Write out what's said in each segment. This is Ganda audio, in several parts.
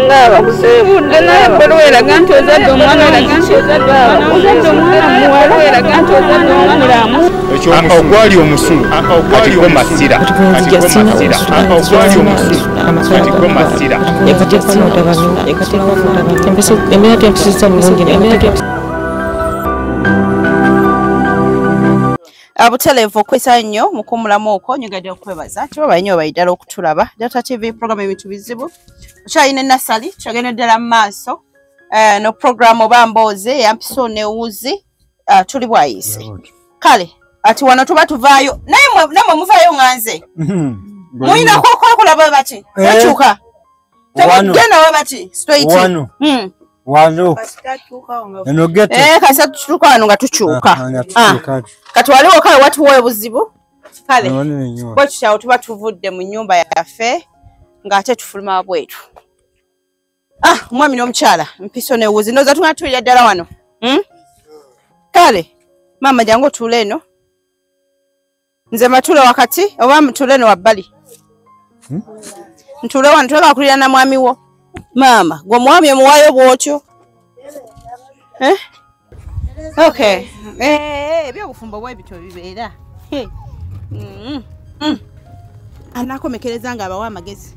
Nga bakusiibudde naye ebbaluwa eraga nti ozadde omwana muwala eraga nti ozadde omwana mulamu. Ogwali omusulo kati gwo masira. Ogwali omusulo kati gwo masira. Abutelevo okwesa nnyo mukumulamu okwo nyigadde okwebaza tebaba nnyo bayiddala okutulaba Delta TV program ebintu bizibu okyalina Nassali kyagenda ddala mu maaso no program oba mboozi eyampiso newuzi tuli bwayise kale ati wano tuba tuvaayo naye namwe muvaayo nga nze mulina kwokola bwe bati okyuka temugenda we bati straight wano eno ghetto kasa tutuuka wano nga tukyuka kati waliwo kale watuwa obuzibu kale bwe tutyawo tuba tuvudde mu nnyumba yaffe ng'ate tufuluma bwetu. Omwami n'omukyala mpiso newuzi ndowooza tugenda tuwulira ddala wano. Kale maama jangu otuule eno nze matuule wakati oba mutuule eno wabbali ntuule wano tulaba kulira na mwami wo. Maama gwe omwami omuwaayo bw'otyo. Okay. Ebyobufumbo bwe bityo bibeera. Anakomekereza nga abawa amagezi.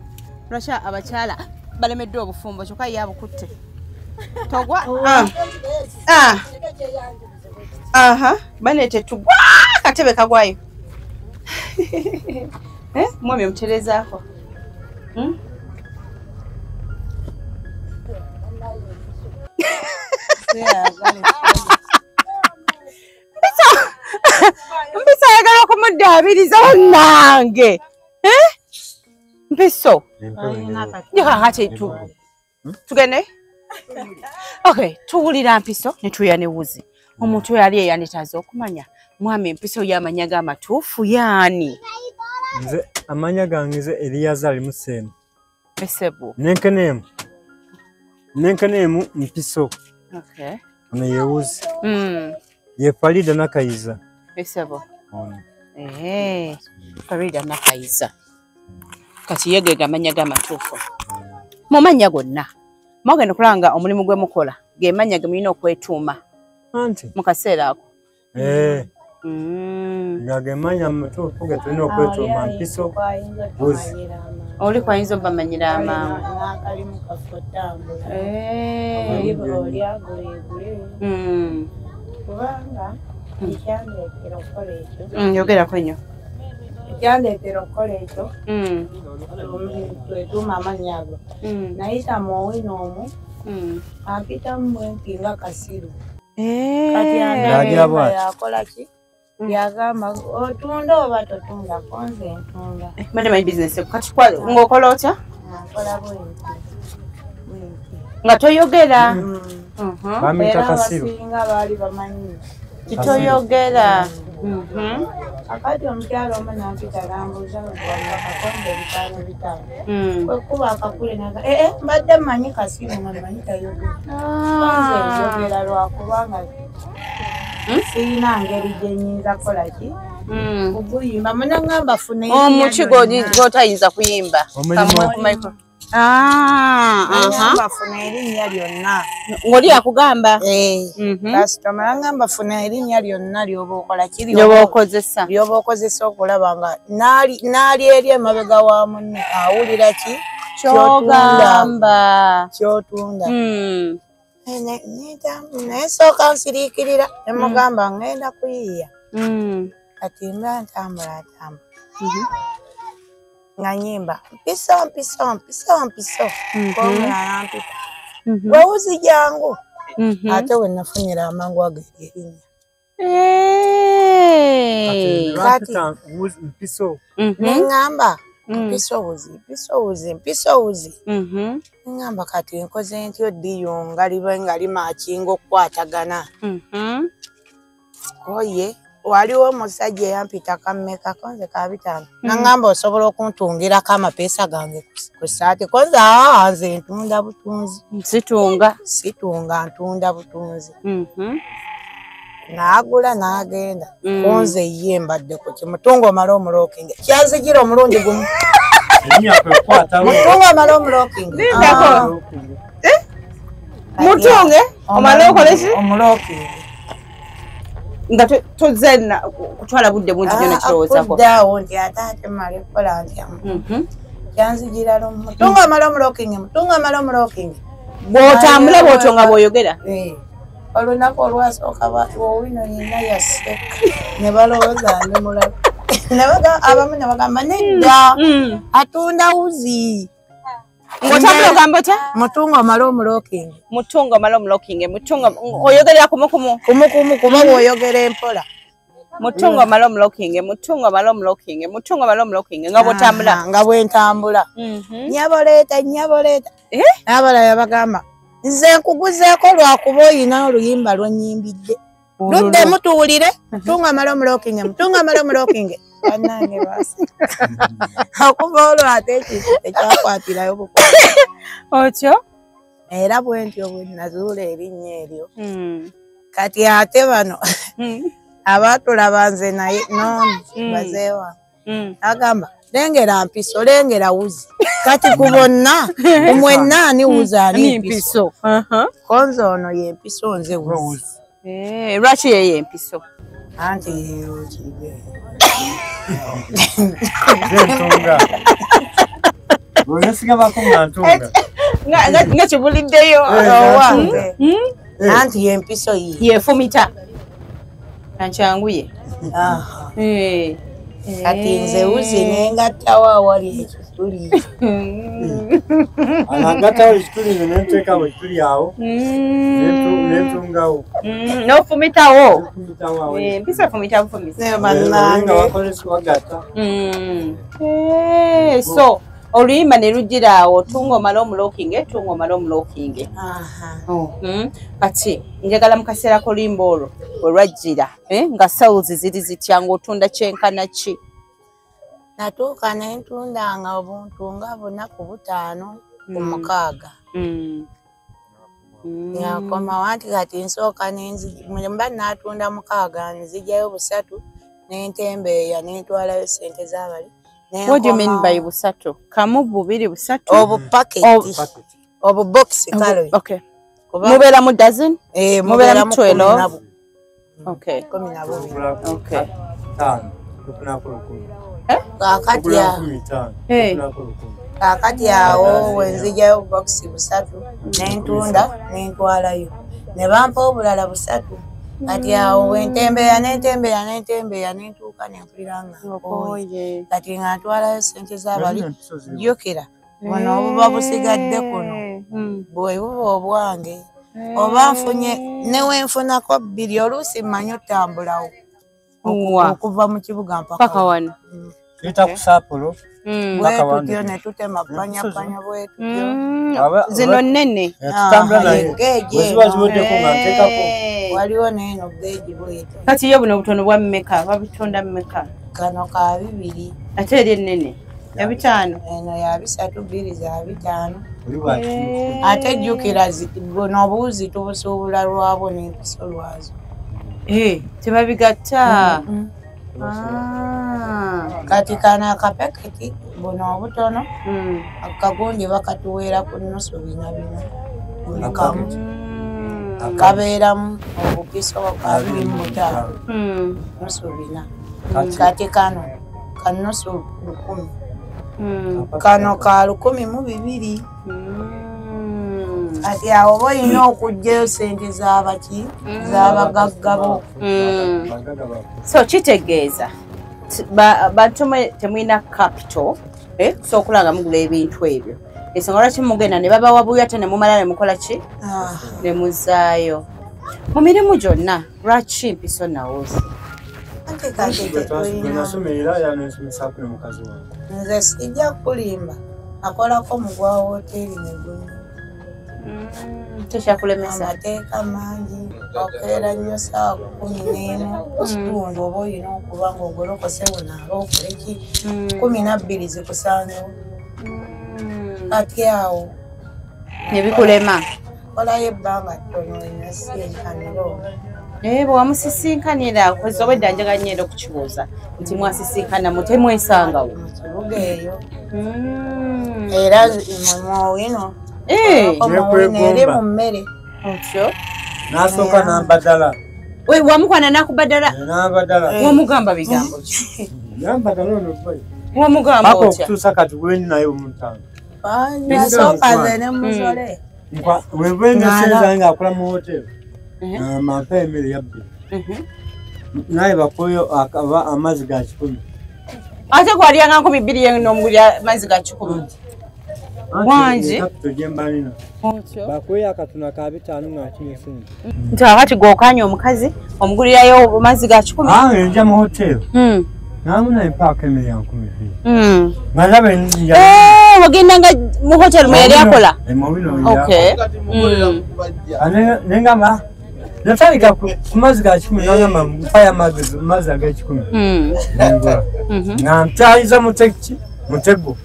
Lwaki abakyala balemeddwa obufumbo kyokka ye abukutte. Togwa. Bane tetugwa katebe kagwayo. Mwami omuterezaako. Mpiso ayagala okumuddaabiriza bannange. Mpiso tugende. Okay, tuwulira Mpiso ne tuwulira ne Wuzi. Omuntu yali eyanditaaze okumanya mwami Mpiso y'amannya ge amatuufu yaani? Nze amannya gange nze Eliyazari Museni. Esebu. Nenkenemu Mpiso. Okay. Ono ye Wuzi. Ye Farida Nakayiza. Esebo. Farida Nakayiza. Kati ye ge gamannya g'amatuufu. Mu mannya gonna mwagenda okulaba nga omulimu gwe mukola ge mannya ge mulina okwetuuma. Anti mu kaseera ako. Nga ge mannya amatuufu ge tulina okwetuuma Mpiso Wuzi. Oli kwayinza obamanyira amangu. Kubanga ekyandeetera okukola ekyo. Yogerako nnyo. Ekyandeetera okukola ekyo twetuuma amannya ago. Nayita mu owino omu ampitamu bwempi nga kasiru. Kati yakola ki? Yagamba otunda oba totunda ko nze ntunda. Madam my business kati ng'okola otya? Nkola bwenti. Nga toyogera. Bamuyita kasiru. Abasinga baali bamanyi. Kitoyogera. Akati omukyala omu nampita nambuuza akakombe 5 5. Kwekuba akakule naga mbadde mmanyi kasiru nga mmanyi tayogera. Nze njogera lwakubanga sirina ngeri gye nnyinza kukola ki kuguyimba. Munangamba funa omuki gw'otayinza kuyimba. Nangamba funa erinnya lyonna. Ng'oli akugamba. Kasitoma nangamba funa erinnya lyonna ly'oba okola ki ly'oba okozesa. Ly'oba okozesa okulaba nga n'ali eri emabega wa munne awulira ki ky'ogamba. Ky'otunda. Nesooka nsiriikirira ne mugamba ngenda kuyiiya. Kati mba ntambula ntambula. Nga nyimba mpiso mpiso mpiso mpiso. Omulala nampita. Gwe Wuzi jangu. Ate we nafunira amangu ago erinnya. Kati Mpiso. Ne ŋŋamba mpiso Wuzi mpiso Wuzi mpiso Wuzi. Ŋŋamba kati nkoze ntyo ddiyunga libe nga limakinga okukwatagana. Oye waliwo omusajja eyampita kammeka konze ka 5. Naŋŋamba osobola okuntungirako amapeesa gange ku ssaati konze nze ntunda butunzi. Situnga. Situnga ntunda butunzi. N'agula n'agenda. Konze ye mbadde ku kimutungo omale omulookinge. Kyanzigira omulundi gumu. Mutunge omale omulokinge. Lindako. Mutunge omale okole ki? Omulokinge. Nga tozze kutwala budde bungi nnyo nekirowoozaako. Okuddaawo nti ate ate mmale kukola ntya. Kyanzijira lumu. Mutunge omale omulokinge, mutunge omale omulokinge. Bw'otambula bw'otyo nga bw'oyogera. Olunaku olwasooka owino nina yaseka ne balowooza ndi mulalu. Abamu ne bagamba nedda atunda wuzi. Ng'otambula ogamba otya? Mutunge omale omulokinge. Mutunge omale omulokinge. Mutunge oyogerera kumu kumu. Kumu kumu kuba bw'oyogera empola. Mutunge omale omulokinge, mutunge omale omulokinge, mutunge omale omulokinge nga bw'otambula. Nga bwe ntambula. Nnyaboleeta nnyaboleeta. N'abalala bagamba nze nkuguzeeko lwakuba oyina oluyimba lw'onnyimbidde. Luddemu tuwulire, mutunge omale omulokinge, mutunge omale omulokinge. Bannange baaseka. Okuva olwo ate ekintu tekyakwatirayo bukwata. Otyo? Era bwe ntyo bwe nazuula erinnya eryo. Kati ate bano abaatulaba nze naye n'omu baze wange. Agamba lengera mpiso, lengera wuzi. Kati ku bonna mwenna ani wuzi ani mpiso? Ko nze ono ye mpiso nze wuzi. Lwaki ye ye mpiso? Anti yeyo. Ntunga. Bw'onesigabako nga ntunga. Nga kibuliddeyo. Owange. Anti ye mpiso ye. Yefumita. Nankyanguye. Kati nze wuzi nengattawo awali ekituli. Anagattawo ekituli nze nenteekawo ekituli awo. Nentungawo. N'ofumitawo. Empiso efumita bufumisi. Nga wakolesa wagatta. So oluyimba ne lujjira awo tunga omale omulokinge, tunga omale omulokinge. Kati njagala mu kaseera k'oluyimba olwo we lwajjira nga sales ziri zitya ng'otunda kyenkana ki? Natuuka ne ntundanga obuntu nga 4 ku 5 ku 6. Nyakomawo anti kati nsooka mba naatunda 6 nzigyayo 3 n'entembeeya n'entwalayo ssente z'abali. What do you mean by busatu? Kamu bubiri busatu? Obupaketi. Obubokisi kale. Okay. Mubeera mu dozen? Mubeera mu 12? Okay. 12. Okay. Kaakati awo we nzigyayo obubokisi 3 n'entunda n'entwalayo. Ne bampa obulala 3. Kati awo we ntembeeya n'entembeeya n'entembeeya n'entuuka ne mpulira nga nkooye. Kati nga ntwalayo ssente z'abali jjukira buno obuba busigadde kuno bwe buba obwange. Oba nfunye ne we nfunako 2 oluusi mmanyi otambulawo okuva mu kibuga mpaka wano. Tuyita ku saapolo. Bwe tutyo ne tutema panyapanya bwe tutyo. Zino nnene. Tutambula naye. Bwe ziba ziweddeko nga nteekako. Waliwo n'eno geegi bw'etyo. Kati yo buno obutono bwa mmeka? Babitunda mmeka? Kano ka 2. Ate eri ennene? Ya 5. Eno ya 3, 2 za 5. Ate jjukira buno obuwuzi tubusuubula lwabwo n'empiso lwazo. Tebabigatta. Kati kano akapaketi buno obutono akagundi bakatuweera ku nusu 4 buli kamu. Kabeeramu obupiso 25 nusu 4. Kati kano ka nusu 1000. Kano ka 1002. Kati awo oba olina okuggyayo ssente z'abaki z'abagagga bo. So kitegeeza bantu mwe temulina capital so okulanga mugula ebintu ebyo. Ensonga lwaki mugenda ne babawa buyi ate ne mumala ne mukola ki? Ne muzaayo. Mu mirimu gyonna lwaki mpiso nawuzi? Anti kati tetulina. Nze sijja kulimba akolako mu gwa wooteeri ne gunywa. Tekyakulemesa. Amateeka mangi okeera nnyo ssaawa 11 kitundu oba olina okuba ng'ogolokose bunaaba okole ki 12 zikusanzewo. Kati awo ne bikulema. Kolayo ebbanga ttono enasienkaniro. Bwe wamusisinkanira kwezi obwedda njagala nnyo era okukibuuza nti mwasisinkana mute mwesangawo mu kibuga eyo era muwino eri mu mmere otyo n'asooka n'ambadala. Wamukwana n'akubadala? N'ambadala. Wamugamba bigambo ki? Yambadala ono boy. Wamugamba otya? Okutuusa kati gwendi naye omutaano. Nasooka nze ne musole. Webwenga nga akola mu hoteri. Ampa emmere yabbi. Naye bakoyo akaba amazzi ga 10. Ate kwalyanga 2,000 n'omugulira amazzi ga 10. Wangi? Bakoyo akatuna ka 5 nga kinya sente. Nti akati gw'okanya omukazi omugulirayo amazzi ga 10. Nja mu hoteri. Namuna empaaka emmere ya 2,000. Nga ndaba enjala. Wagendanga mu hoteri mwe yali akola? Okay. Nengamba natandika ku mazzi ga 10 nagamba mpayo amazzi aga 10. Nga ntaayiza mutego.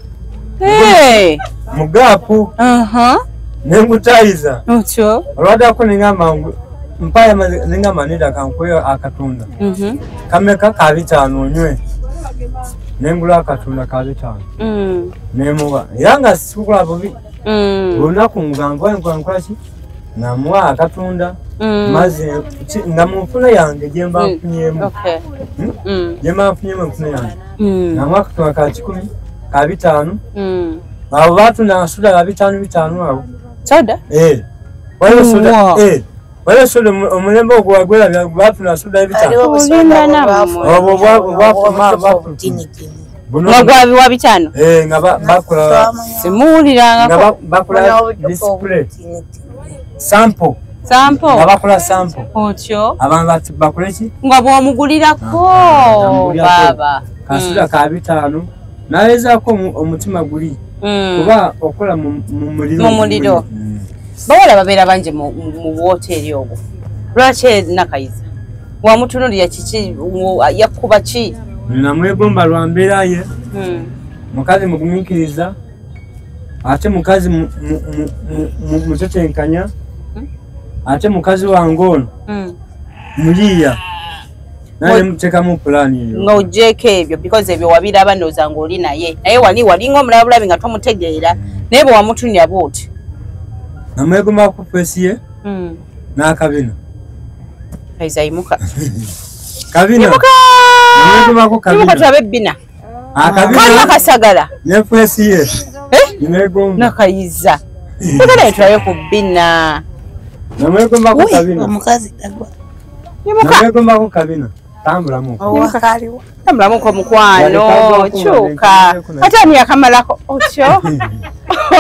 Mu gaapu. Nengutaayiza. Otyo. Olwaddako nengamba mpayo amazzi nengamba nedda kankuweyo akatunda. Kameka ka 5 onywe. Nengula akatunda ka 5. Nemuwa. Era nga sikukola bubi. Olunaku nga nkola ki? Namuwa akatunda. Mazzi nga mu nfuna yange gye mba nfunyeemu. Gye mba nfunyeemu enfuna yange. Namuwa akatunda ka 10, ka 5. Abo baatunda soda ga 5 5 abo. Soda? Waliwo soda. Waliwo soda omulembe ogwo wagwerabya baatunda soda 5. Obwo nga gwabiwa 5. Nga bakola. Simuwulirangako. Nga bakola display. Sample. Sample. Nga bakola sample. Otyo. Abantu bakole ki? Nga bw'omugulirako baaba. Kasoda ka 5. Nawezaako omutima guli. Kuba okola mu muliro. Mu muliro. Bawala babeera bangi mu woteeri ogwo. Lwaki Nakayiza? Wamutunuulira kiki? Yakuba ki? Namwegomba lwa mbeera ye. Mukazi mugumiikiriza. Ate mukazi mutetenkanya. Ate mukazi wange ono muyiiya. Naye muteekamu pulaani eyo. Nga oggyeeko ebyo because ebyo wabiraba ndowooza ng'oli naye. Naye wali walinga omulabulabi nga tomutegeera. Naye bwe wamutunulira bw'oti. Namwegombako feesi ye n'akabina. Kayiza yimuka. Kabina. Yimuka! Namwegombako kabina. Yimuka tulabe ebbina. Akabina. Kalina kasagala. Ne feesi ye. Namwegomba. Nakayiza. Tugenda tulabe ku bbina. Namwegombako kabina. Omukazi tagwa. Yimuka. Namwegombako kabina. Tambulamuko. Tambulamuko mukwano. Kyuka. Ate ani yakamalako? Otyo.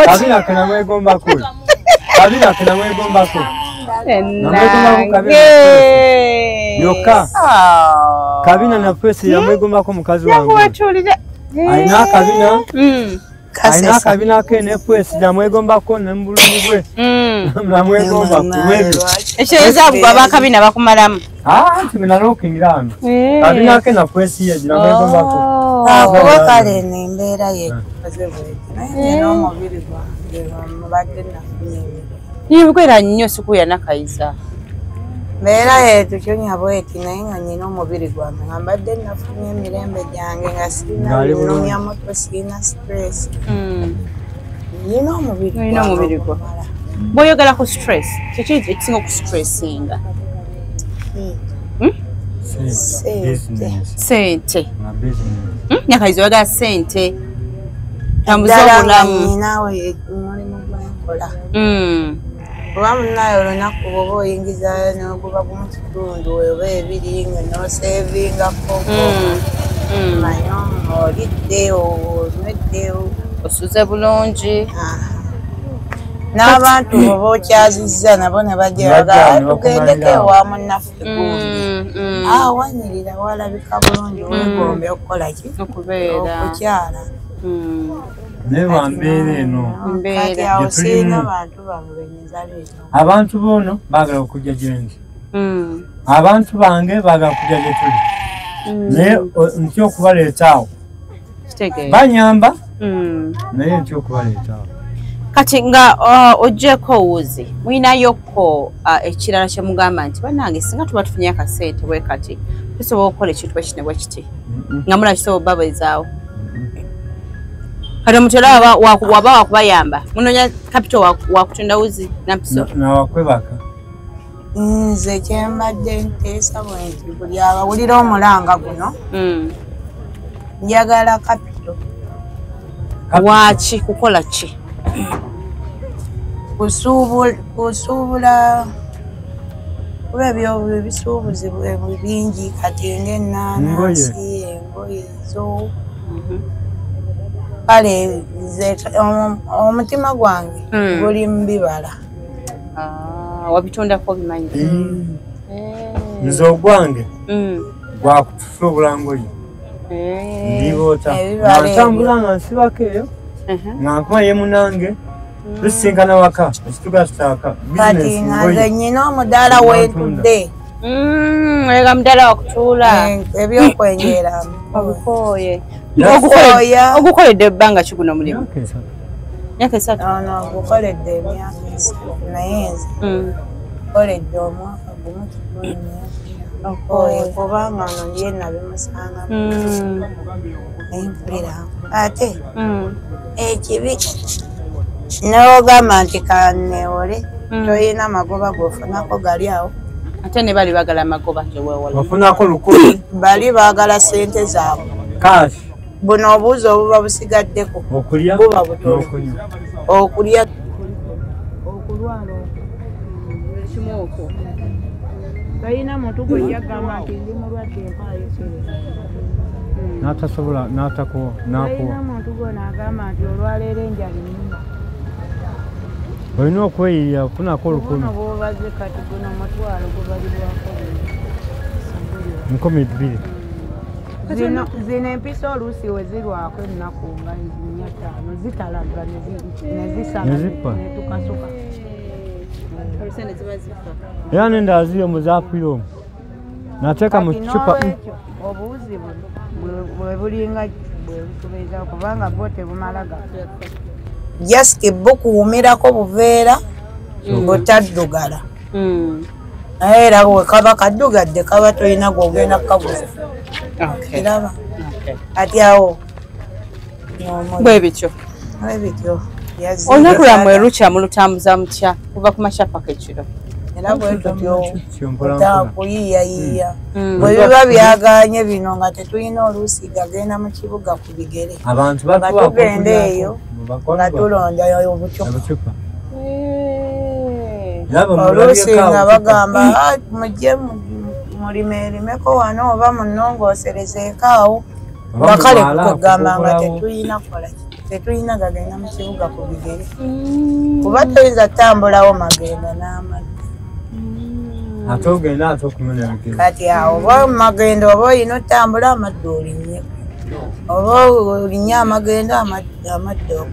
Kabina ke namwegombako. Kabina ke namwegombako. Namwegombako kabina. Yokka. Kabina na feesi yamwegombako mukazi wange. Alina akabina. Alina akabina ke ne feesi yamwegombako ne mu bulungi bwe. Namwegomba ku ebyo. Ekitegeeza gwe abakabina bakumalamu. Nti nalookingira wano. Kabina ke na feesi ye giramwegombako. Kuba kale eno embeera yetukoze bweti naye nina omubiri gwange mubadde nafunye emirimu. Nibwera nnyo sikuya Nakayiza. Mbeera yetukyunya bweti naye nga nina omubiri gwange nga mbadde nafunye emirembe gyange nga sirina binumya mutwe sirina stress. Nina omubiri gwange. Bw'oyogera ku stress, kiki ekisinga okustressinga? Sente. Nakayiza oyagala sente. Tambuza obulamu. Ninawe omulimu gwenkola. Oba munnaye olunaku bw'oba oyingizaayo n'oguba gumu kitundu oba ebiri nga n'oseevingako manyi olidde onywedde osuze bulungi. N'abantu bw'oba okyazizza nabo ne bajja tugendeko ewa munnaffe gundi. Wanyirira walabika bulungi weegombe okukola ki? Okukyala. Naye lwa mbeera eno. Kati awo sirina bantu bange benyinza leero. Abantu boono baagala okujja gye ndi. Abantu bange baagala kujja gye tuli. Naye ntya okubaleeta awo. Banyamba naye ntya okubaleeta awo. Kati nga ojjeko wuzi mwinayoko ekirala kye mugamba nti bannange singa tuba tufunye akasente bwe kati tusobola okukola ekintu bwe kino bwe kiti nga mulaba kisobola obbabezaawo. Kati omuntu era waba wakubayamba munoonya capital wakutunda wuzi nampiso nawakwebaka. Nze kyembadde nteesa bwe nti buli abawulira omulanga guno njagala capital. Waki kukola ki? Kusuubula kuba ebisuubuzi bingi kati ng'ennaanansi, engoye ezo. Kale nze omutima gwange guli mu bibala. Wabitondako obimanyi? Nze ogwange gwakutusuubula ngoye. Ndiboota ntambula nga nsibako eyo nga nkuma ye munange tusisinkana waka ekituga tutaaka. Kati nga nze nnyina omudaala wentudde. Ega mudaala wakutuula ebyokwenjera obikooye. Ogukoledde ebbanga ki guno omulimu? Myaka esatu. Ono gukoledde emyaka esatu naye nze nkoledde omwaka gumu kitundu kubanga ono ye nabimusangamu naye mpulira ate ekibi n'ogamba nti kanneewole toyina magoba g'ofunako gali awo. Ate ne bali baagala amagoba teweewola. Ofunako 1000 bali baagala ssente zaabwe. Cash. Buno obuuzi obuba busigaddeko buba butono. Okulya okulwala kimwoko. Talina muntu gwe yagamba nti ndi mulwadde mpaayo sente. N'atasobola n'atakuwa n'akuwa. Talina muntu gw'onaagamba nti olwaleero enjala ennuma. Olina okweyiiya ofunako 1000. Buno bw'obaze kati guno omutwalo gubalibwako 2,000. Zino empiso oluusi we zirwako ennaku nga 4-5 zitalaga ne zisala ne tukasuka. Era nenda ziri omu zaafiire omwo nateeka mu kicupa. Obuwuzi buno bwe bulinga bwe butubeezawo kubanga bwo tebumala gafa. Just bukuwumirako buveera butaddugala. Naye era bwe kaba kaddugadde kaba tolina gw'ogenda kukaguza. Kiraba ati awo bwe bityo. Bwe bityo. Olunaku lwammwe lukya mulutambuza mutya kuva ku makya paka ekiro? Era bwe tutyo kuyiiyayiiya. Bwe biba byagaanye bino nga tetulina oluusi gagenda mu kibuga ku bigere. Nga tugenda eyo nga tulonda obucupa. Oluusi nga bagamba mujje mulimeerimeko wano oba munnongooserezeeko awo. Nga kale kugamba nga tetulina kukola ki. Tetulina gagenda mu kibuga ku bigere. Kuba toyinza kutambulawo magenda n'amazzi. Ate ogenda ate okumena ebigere. Kati awo oba magendo oba olina otambula amaddu olinnye. Oba olinnye amagendo amaddu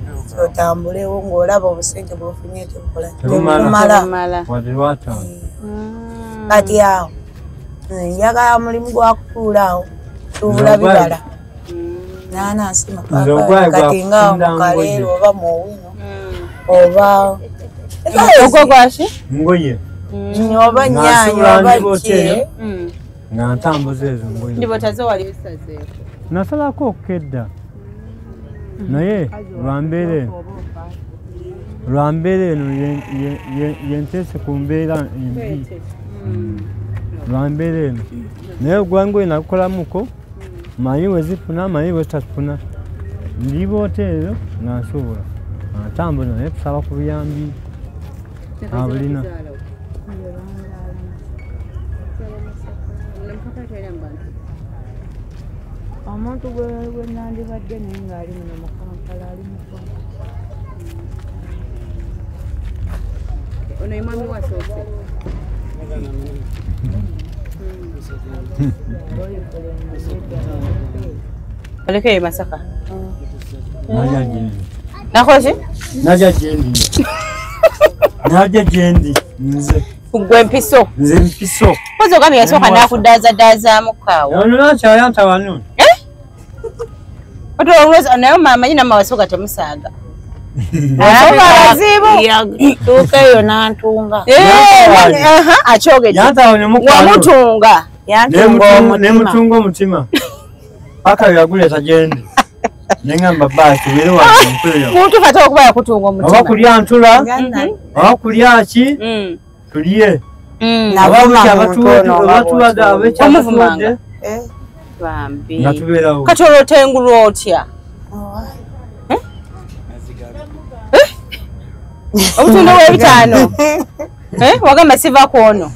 otambulewo ng'olaba obusente bw'ofunye tebukola tebumala. Wadde lwataano. Kati awo njagala mulimu gwa kutuula awo tuubula bibala. Naanansi mapaapaali kati nga mukaleero oba muwino oba ogwo gwaki? Ngoye. Oba nnyaanya oba ki. Nga ntambuza ezo ngoye. Ndibota zo wali osazeeko? Nasalako okedda naye lwa mbeera eno yenteese ku mbeera embi. Lwa mbeera eno naye ogwangoye nagukolamuko manyi we zifuna manyi we zitafuna. Ndiboota ezo nga nsobola nga ntambuza naye tusaba ku buyambi abulina. Omuntu gwe nandibadde naye ng'ali muno mu Kampala ali mukono. Ono ye mwami wasoose? Aleke ye Masaka? Najja gyendi. Nakola ki? Najja gyendi. Najja gyendi nze. Gwe mpiso. Nze mpiso. Mpozi ogambye yasooka n'akuddaazaddaazaamu awo. Ono nakyayanta wano. Naye maama nyina wasooka temusaaga. Tuuka eyo n'antunga. Akyogedde. Wamutunga. Nemutunga omutima. Paka yaguleeta gyendi. Nengamba basi were wange mpeyo. Muntu fata okuba yakutunga omutima. Oba kulya ntula. Oba kulya ki? Tulye. Omuvumanga. Bambi. Kati olwotengulwa otya? Obutundu bw'ebitaano. Wagamba siva ku ono.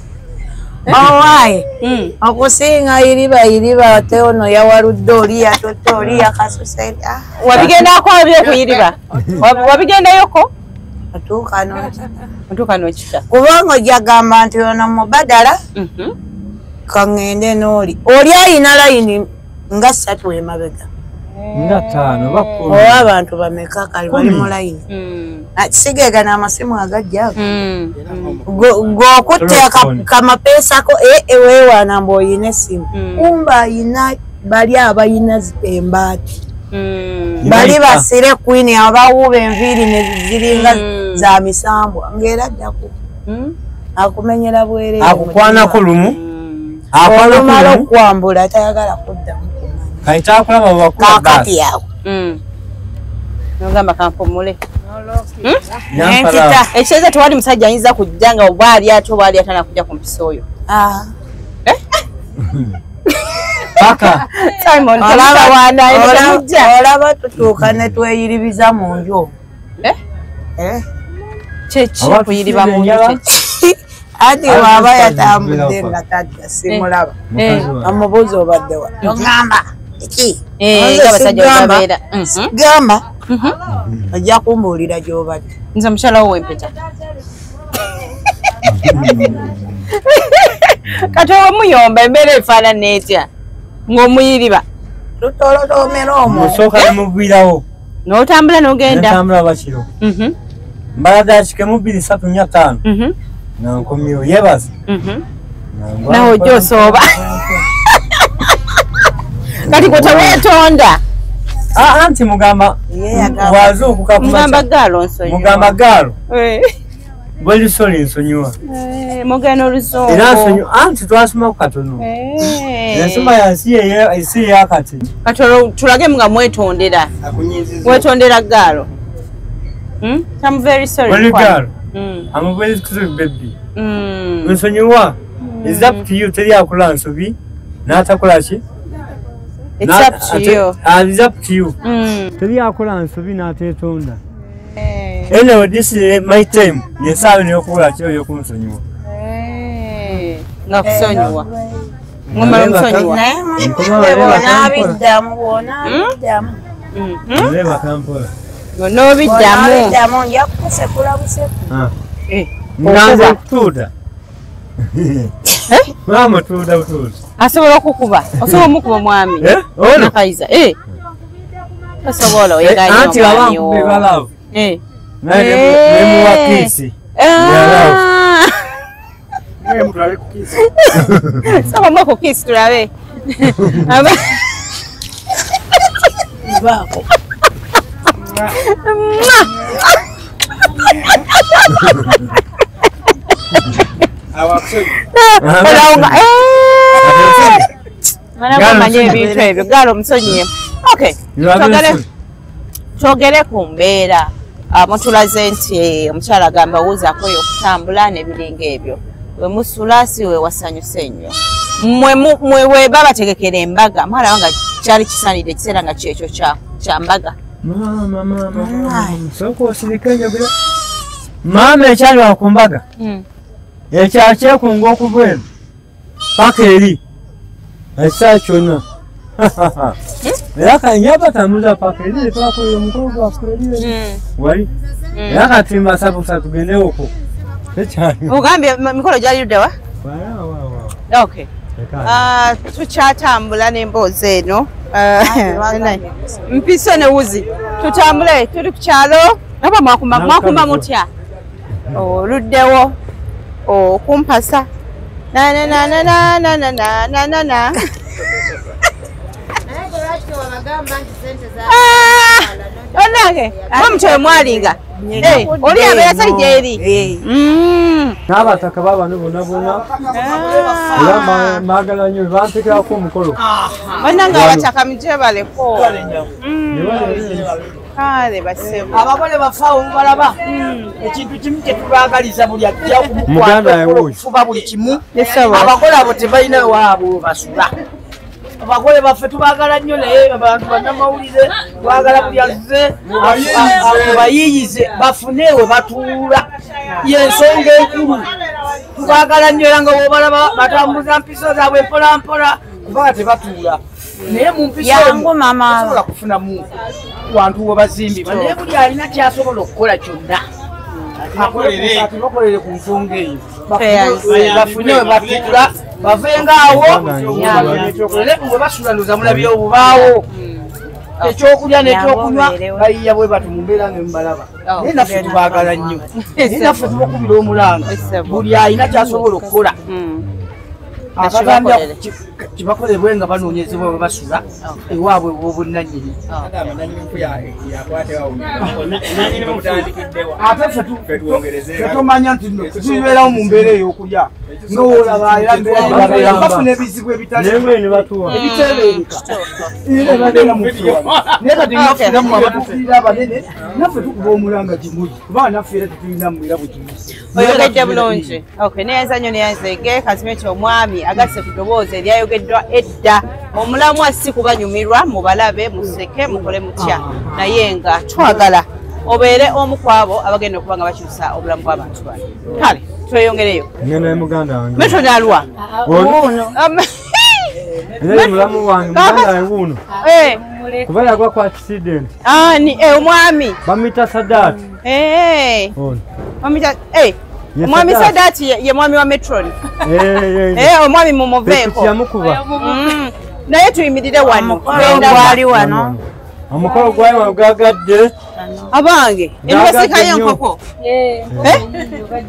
Owaaye okusinga yiriba ate ono yawaludde oli yatotte oli yakasuse. Wabigendako ebyokuyiriba? Wabigendayoko? Otuuka n'okita. Kubanga ojja gamba nti ono mubadala kaŋŋende n'oli. Oli ayina layini nga 3 emabega. Nga 5 oba 10. Oba abantu bameka kale bali mu layini. Sigegana amasimu agajja. Gwokutte kamapeesako weewaana mbu oyina essimu. Kumba ayina bali abayina embaati. Bali basire kwini abawuba enviiri ne ziringa za misambwa ng'era ajja akumenyera bwereere. Akukwanako lumu. Olumala okwambula tayagala kuddamu kumanya. Kayita akulaba bw'akuba Kaakati awo. Nogamba kampumule. Ekitegeeza tewali musajja ayinza kujja nga oba ali atya oba ali atya nakujja ku mpisa oyo. Paka. Simon, olaba tutuuka ne tweyiribiza mu nju. Kyeki okuyiriba mu nju kyeki? Anti bw'aba yatambudde nga tadda simulaba. Amubuuza obadde wa? Ogamba ki? Gamba ojja kumbuulira gy'obadde. Nze mukyala wo w'empeta. Kati omuyomba embeera efaanana etya ng'omuyiriba? Tutolotoomera omwo. Musooka ne mugwirawo. N'otambula n'ogenda. Ntambula bakiro. Mbala dakiika 2 3 4 5. Nga nkomyewo yeebaza. Nawe ojja osooba. Kati gwe teweetonda. Anti mugamba bw'azuukuka ku makya. Mugamba gaalo nsonyiwa. Mugamba gaalo. Bwe lusoli nsonyiwa. Mugenda oluzungu. Era nsonyiwa anti twasomako katono. Ensoma yansi eyakati. Kati olwo tulage nga mwetondera. Wetondera gaalo. I'm very sorry. Well, gaalo. I'm very sorry baby. Nsonyiwa. It's up to you teri akola nsobi n'atakola ki? It's up to you. It's up to you. Teri akola nsobi n'ateetonda. Anyway, this is my time. Yesaawe n'okukola ki oyo kunsonyiwa. Nga kusonyiwa. Ngomala omusonyiwa. Bw'onaabiddamu bw'onaabiddamu. Bw'onoobiddamu. Bw'onaabiddamu nja kukusekula buseku. Nga nze nkutuuta. Maama tuuta butuuti. Asobola okukuba. Osobola omukuba omwami. Nakayiza. Osobola oyagala Anti omwami aba wo. nkuba love. Nemuwa kiisi. Saba mwako kiisi tulabe. Baako. Manya ebintu ebyo gaalo omusonyiye. Okay. Twogere ku mbeera. Mutulaze nti omukyala agamba wuuzaako oyo okutambula n'ebiringa ebyo. We musula si we wasanyuse nnyo. Mmwe we babategekera embaga mwalaba nga kyali kisaanidde ekiseera nga kyekyo kya mbaga. Maama maama sooka osirike njogera. Maama ekyali wa ku mbaga. Ekyalo kyekunga okuva eno paka eri ekiseera kyonna. Era kati batambuza paka eri twakolera omukolo gwaffe eri wali. Era kati mbasaba tugende okwo. Ogambye mikolo gyali ludda wa? Okay. Tukyatambula n'emboozi eno. Mpiso ne wuzi. Tutambule tuli ku kyalo. Naba mwakuma mutya? Oluddewo okumpasa. Na na na na na na na na na na. Onange, mwe mwalinga. Oli abeera sali gyeri. N'abataka babano bonna bonna. Era maagala nnyo bantekerako omukolo. Bannange abataka mujje baleko. Kale basebo. Abagole bafaawo mubalaba. Ekintu kimu kye tubaagaliza buli ajja kumukwata okufuba buli kimu. Abagole abo tebalina waabwe basula. Abagole baffe tubaagala nnyo naye abantu bannamawulire twagala buli azze bayiiyize bafune we batuula. Y'ensonga enkulu. Tubaagala nnyo era nga bw'obalaba batambuza mpiso zaabwe mpola mpola kubanga tebatuula. Naye mu mpiso osobola kufunamu wantu we bazimbibwa naye buli alina ky'asobola okukola kyonna atibakolere ku nsonga eyo bafune we batuula bavenga awo we basula ndoza mulabye obubaawo ekyokulya n'ekyokunywa bayiya bwe batu mu mbeera nga mubalaba naye naffe tubaagala nnyo naye naffe tubakubira omulanga buli alina ky'asobola okukola akagambya kibakolebwe nga banoonyezebwa bwe basula ewaabwe ow'obunnannyini. Ate ffe tumanya nti nno tubeerawo mu mbeera ey'okulya nga woolaba era mbeera bafuna ebizibu ebiteebereka era babeera mu ffe wano naye kati naffe nammwe abatuukirira abanene naffe tukuba omulanga gimuli kubanga naffe era tetulina mwera bwe kimu. Oyogedde bulungi. Okay, neyanza nnyo neyanzege kazime ky'omwami agasse ku ddoboozi eryayogeddwa edda. Omulamwa si kubanyumirwa mubalabe museke mukole mutya naye nga twagala obeere omu ku abo abagenda okuba nga bakyusa obulamu bw'abantu bano. Kale tweyongereyo. Ngenda ne muganda wange. Metro nalwa. Ono. Era mulamu wange muganda wange wuuno. Kuba yagwa ku accident. Ani omwami. Bamuyita Sadat. Ono. Bamuyita omwami Sadat ye mwami wa Metron. Omwami mumuveeko. Yamukuba. Naye tuyimirire wano. Gwali wano. Omukolo gwali wano gwagadde. Abange, enwesekayo enkoko.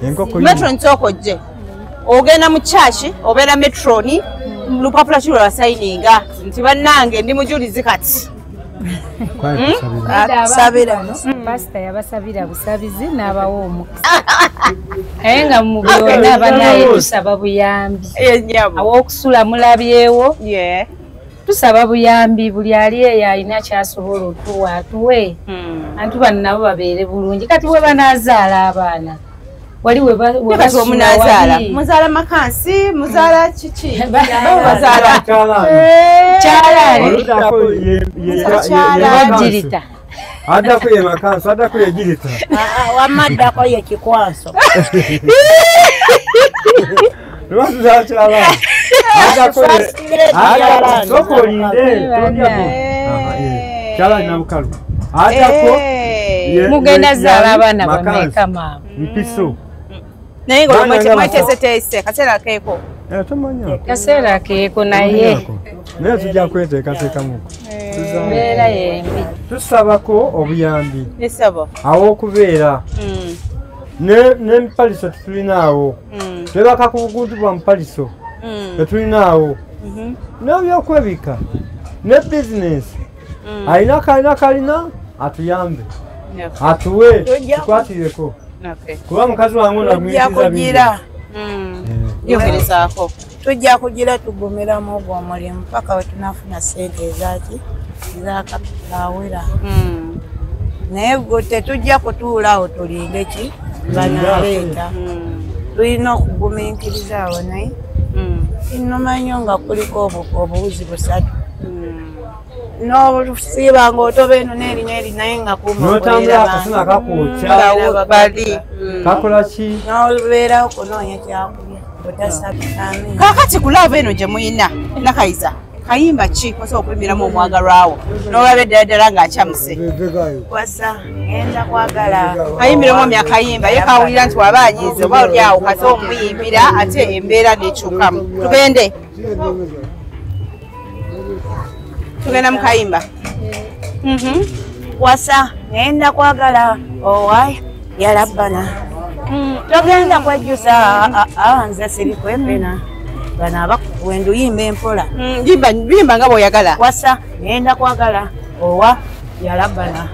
Enkoko. Metron nsooka ojje. Ogenda mu church obeera Metron lupapula ki lwe wasayininga nti bannange ndi mujulizi kati. Sabira. Pasita yabasabira busabizi n'abawa omukisa. Naye nga mu byonna banaye tusaba buyambi. Aw'okusula mulabyewo. Tusaba buyambi buli ali eyo alina ky'asobola otuwa atuwe. Antu bano nabo babeere bulungi. Kati bwe banaazaala abaana wali we kati omunazaala muzaala makansi muzaala kiki bazaala kyalaani jirita addako ye makansi addako ye jirita wamma addako ye kikwanso lwatuzaala kyalaani addako sooka olinde tondyako kyalaani nabukalu addako mugenda zaala abaana bameka maama mpiso naye nga mweteeseteese kaseera keeko kaseera keeko naye naye tujja kweteekateekamuko mbeera yembi tusabako obuyambi aw'okubeera n'emipaliso tetulinaawo twebaka ku bugundu bwa mupaliso tetulinaawo n'ebyokwebika ne bizinesi alina kalina kalina atuyambe atuwe tukwatireko kuba mukazi wange onagwinkiza bingi tujja kugira tugumiramu ogwo omulimu paka we tunafuna ssente ezaki ezakapitawera naye tetujja kutuulaawo tulinde ki banaleeta tulina okugumiikiriza awo naye nnuma nnyo nga kuliko obuwuzi busatu n'obusiiba ng'otoba eno n'eri n'eri naye nga n'otambula akasana kakwokya bali kakola ki n'obeerawo kunoonya kyakulya otasabye. Kaakati ku laavu eno gye muyina Nakayiza kayimba ki osobola okuyimbiramu omwagalwawo n'olaba eddala ddala ng'akyamuse wasa ngenda kwagala kayimbira omwami akayimba ye kawulira nti waba anyiize oba oli awo kaze omuyimbira ate embeera n'ekyukamu. Tugende tugenda mu kayimba. Wasa ngenda kwagala owai yalabbana togenda kwejjusa nze siri kwepena bano abakuwenda oyimba empola yimba nga bw'oyagala. Wasa ngenda kwagala owa yalabbana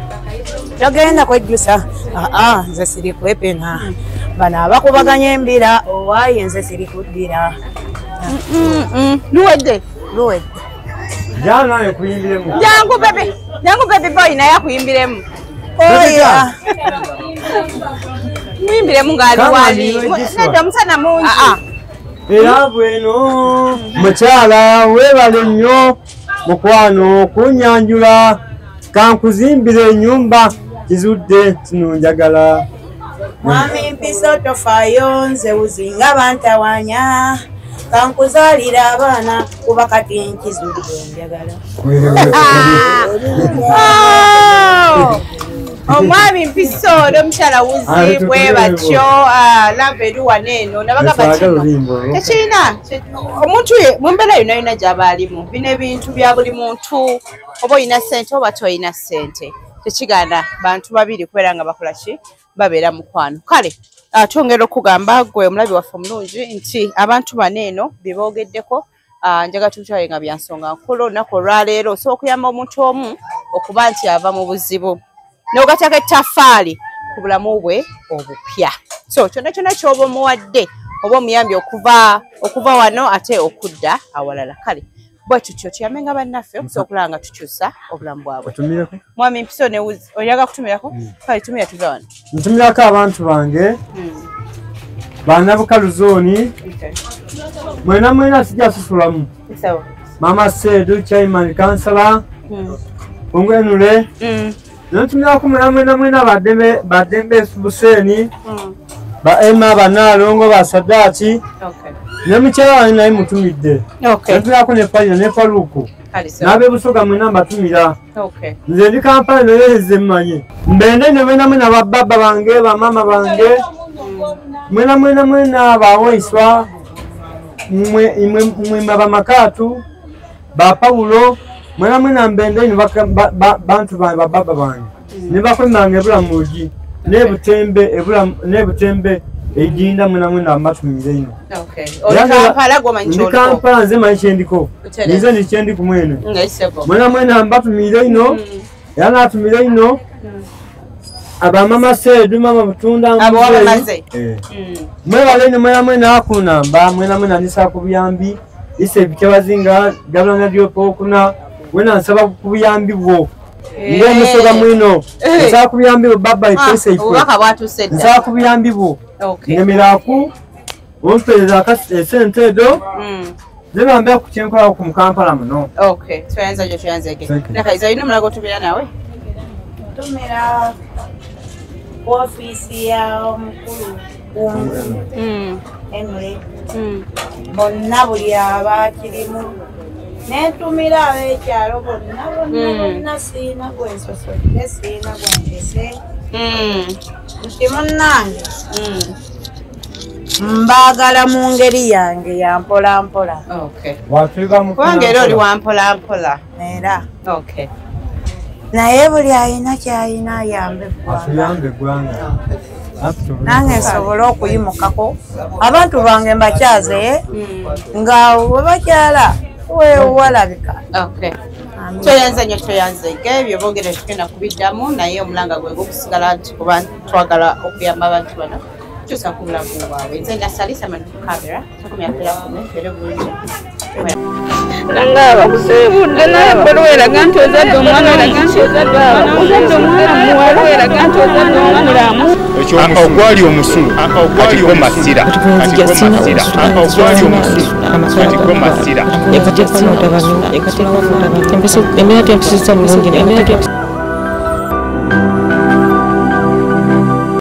Togenda kwejjusa aa nze siri kwepena bano abakubaganya embira owaaye nze siri kuddira. Luwedde luwedde. Jana kuyimbiremu. Jangu baby, jangu baby boy naye akuyimbiremu. Oya. Muyimbiremu ng'ali wali. Nedda omusana mungi. Era bweno mukyala weebale nnyo mukwano kunyanjula kankuzimbira ennyumba kizudde kino njagala. Mwami Mpiso tofaayo nze wuzinga bantawanya kankuzaalira abaana kuba kati nkizudde njagala. Omwami Mpiso n'omukyala Wuzi bwe batyo love eri wano eno nabagamba kino tekirina omuntu mu mbeera yonna yonna gy'aba alimu bino ebintu bya buli muntu oba olina ssente oba tolina ssente tekigaana bantu babiri kubeera nga bakola ki babeera mukwano. Kale twongera okugamba gwe omulabi waffe omulungi nti abantu bano eno bye boogeddeko njagala tubitwale nga bya nsonga nkulu. Olunaku olwaleero osobola okuyamba omuntu omu okuba nti ava mu buzibu n'ogattako ettaffaali ku bulamu bwe obupya. So kyonna kyonna ky'oba omuwadde oba omuyambye okuva wano ate okudda awalala. Kale bwe tutyo tuyambenga bannaffe okusobola okulaba nga tukyusa obulamu bwabwe. Mwami Mpiso ne Wuzi oyagala kutumirako? Kale tumira tuve wano. Ntumirako abantu bange bannabukalu zooni mwena mwena sijja susulamu. Mama Sedu chairman kansala Ongwenule ntumirako mwena mwena mwena badembe Buseni ba Emma banalongo ba Sadati ne mukyala wange naye mutumidde. Ntumirako ne Palina ne Faluku n'abebusoga mwena mbatumira. Nze ndi Kampala naye nze mmanyi mbende ne mwena mwena bababa bange bamama bange mwena mwena mwena bawoiswa mwe bamakatu ba Paulo mwena mwena mbende ino bantu bababa bange ne bakwemanga ebula muji ne butembe ebula ne butembe ejinda mwena mwena mbatumire ino. Oli Kampala gwomanyi ky'oliko? Ndi Kampala nze manyi kyendiko. Nze ndi kyendiku mwene. Mwena mwena mbatumire ino era natumire ino abamama Sedu mama Butunda abo wabamaze. Mwebale ino mwena mwena akunamba mwena mwena ndisaba ku buyambi ise bikyabazinga gabulana dyopokuna wena nsaba ku buyambi bwo ng'omusoga mwino nsaba ku buyambi bwo baba ipesa ifwe obubaka bwatuuse dda nsaba ku buyambi bwo ngemeraku ompereza esente edo zebambera ku kyenkola ku Kampala muno. Tweyanza gyo tweyanzege. Nakaiza olina omulago otumira naawe? Ntumira ofiisi ya omukulu Henry bonna buli abakirimu nentumira ab'ekyalo bonna bonna bonna siina gwensosodde siina gwendese nti munnange mbaagala mu ngeri yange ya mpola mpola. Kubanga era oli wa mpola mpola era naye buli alina ky'alina ayambe eggwanga nange nsobole okuyimukako abantu bange mbakyaze nga bwe bakyala weewalabika. Tweyanze nnyo tweyanzege ebyo boogera tugenda kubiddamu naye omulanga gwe gukusigala nti kuba twagala okuyamba abantu bano tukyusa ku bulamu bwabwe. Nze Nasalisa Manu ku kamera tukomya bulungi. Nanga abakusiibudde naye ebbaluwa eraga nti ozadde omwana muwala eraga nti ozadde omwana mulamu. Ogwali omusulo kati gwo masira ogwali omusulo kati gwo masira. Embeera tempisiza bulungi.